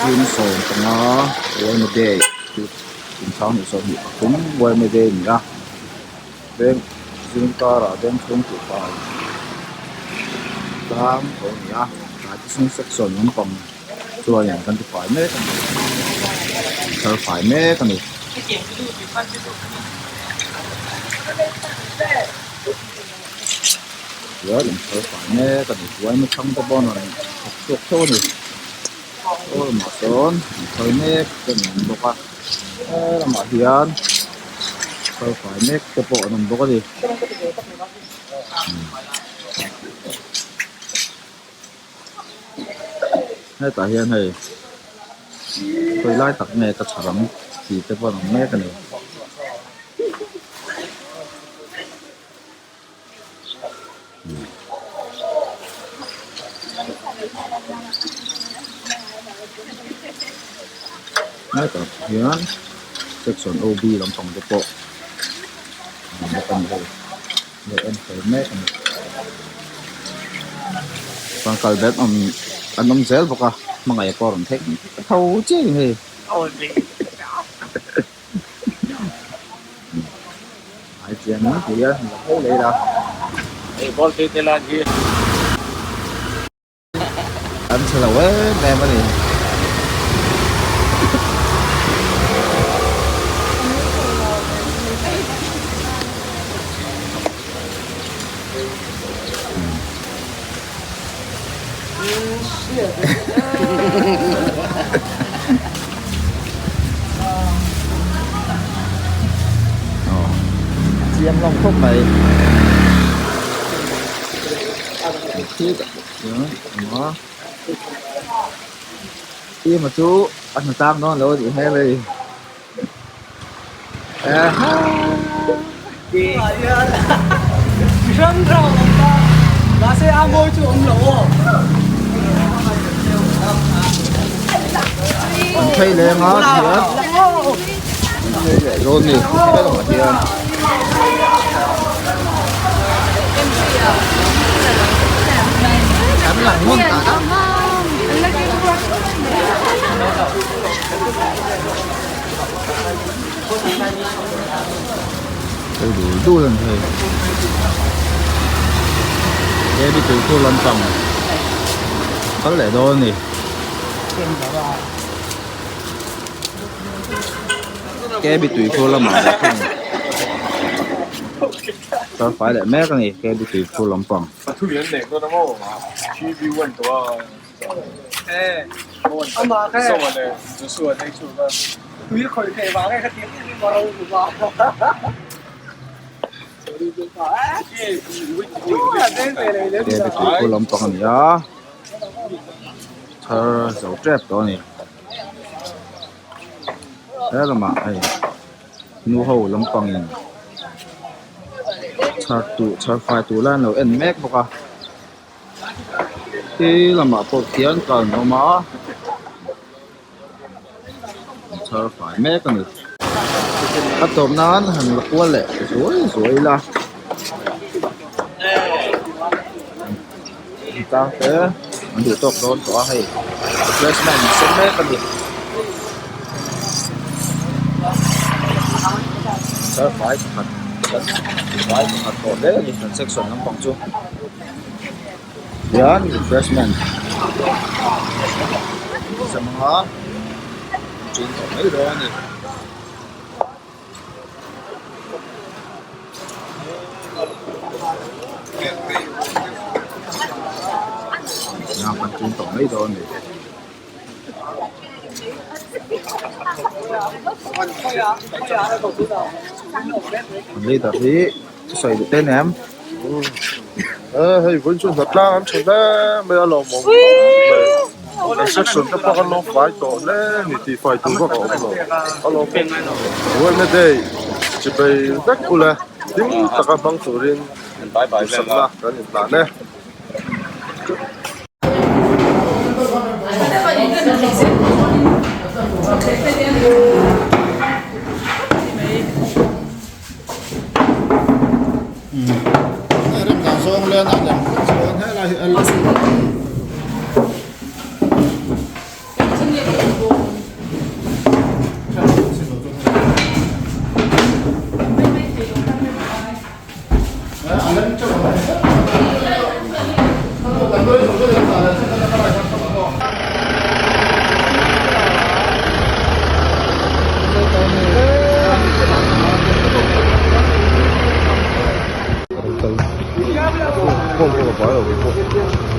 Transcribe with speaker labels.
Speaker 1: June 15 yma day kum 2023 yma day a ni a veng zing karah vengchhung tih fai tlang a ni a tlai te chuan section lampang chuanin kan ti fai mek a ni an chhar fai mek a ni. Tichuan an chhar fai mek a ni yma chhang te pawh an rawn thawk chhuak theuh a ni aw lamah sawn an chhar mek te an awm bawk a he lamah hian chhar fai mek te pawh an awm bawk a ni. Hetah hian hei khawi lai tak nge ka chhar ang tih te pawh an awm mek a ni. Hetah hian section OB lampang te pawh an awm bawk a ni hei. Lo en fel mek a ni. Chuan kal bet awm an awm zel bawk a hmangaih pawh a rawn thleng tho chiah a ni hei. Ai chian mai thei a la phei leh ila. An chhe lo em em a ni. Chiam hlawm khawp mai. Ema chu a hna tlang dawn lo a nih hmel a ni. An phei leng a tihian an phei leh dawn a ni helamah hian. An lang ngun ta dang Hei dul dul an hei Baby tui khu lampang kal leh dawn a ni. KB tui khu lamah leh thung tar fai leh mek a ni KB tui khu lampang. KB tui khu lampang a ni a thar zo tep tawh a ni. He lamah hei nu ho lampangin chhar tur chhar fai tur lai an lo en mek bawk a khi lamah pawh khian car an awm a an chhar fai mek a ni a tawp nan han la kual leh zuai zuai ila an tang te an duh tawk dawn tawh a hei refreshment an sem mek a ni char fai pakhat fai pakhat tawh hle a ni kan section lampang chu hian refreshment sem anga ṭin tawh mai dawn a ni. Kan ṭin tawh mai dawn a ni. An leader hi thusawi duh te nem.
Speaker 2: Hei vawiin chu hnatlang an tha hle mai a lawmawm khawp mai section te pawh an lo fai tawh hle a ni tih fai tur vak a awm lo a lawmawm yma day chipei vek ule hlim taka hmang turin duhsakna kan inhlan e. fai lo keipawh.